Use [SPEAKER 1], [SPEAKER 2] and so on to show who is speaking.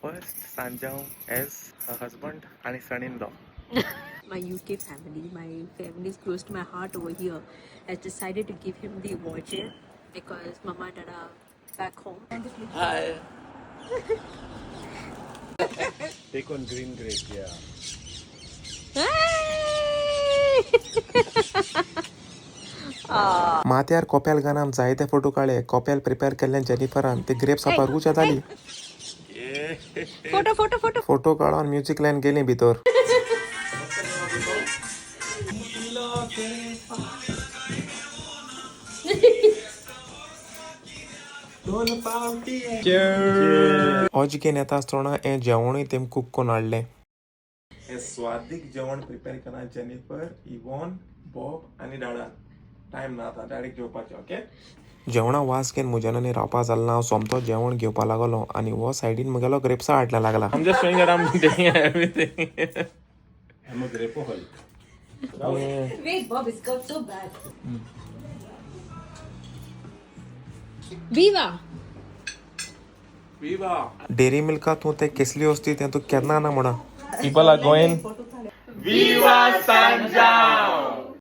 [SPEAKER 1] First Sanjao as a husband आनी son in law.
[SPEAKER 2] My UK family, my family is close to my heart over here, has decided to give him the watch because Mama and Dada back home.
[SPEAKER 3] Hi.
[SPEAKER 4] Take on green grape, yeah.
[SPEAKER 1] माथ्यार कोप्याल गानाम जायते photo काडले. कोप्याल prepare केल्ल्यान जेनिफरान ते grapes सापार रूच जाली.
[SPEAKER 2] Photo, photo, photo.
[SPEAKER 1] Photo काडून music line गेली भितर. अजगेन येता आसतना हें जेवणूय तेम कूक करून हाडलें. हें स्वादीक जेवण प्रिपेर केलां जेनिफर, इवॉन, बॉब आनी डाडान. टायम ना आतां, डायरेक्ट जेवपाचें. ओके, जेवणा वास घेवन म्हज्यान आनी रावपा जालें ना. हांव सोमतो जेवण घेवपा लागलो आनी हो सायडीन म्हगेलो ग्रेप्सां हाडला लागला. I'm just showing that I'm taking everything.
[SPEAKER 4] I'm a grapeaholic.
[SPEAKER 2] Wait, Bob, it's got so bad. Viva!
[SPEAKER 1] Dairy Milcah तूं ते केसली वस्ती तें तूं केन्ना ना म्हणा. People are going. Viva Sanjao!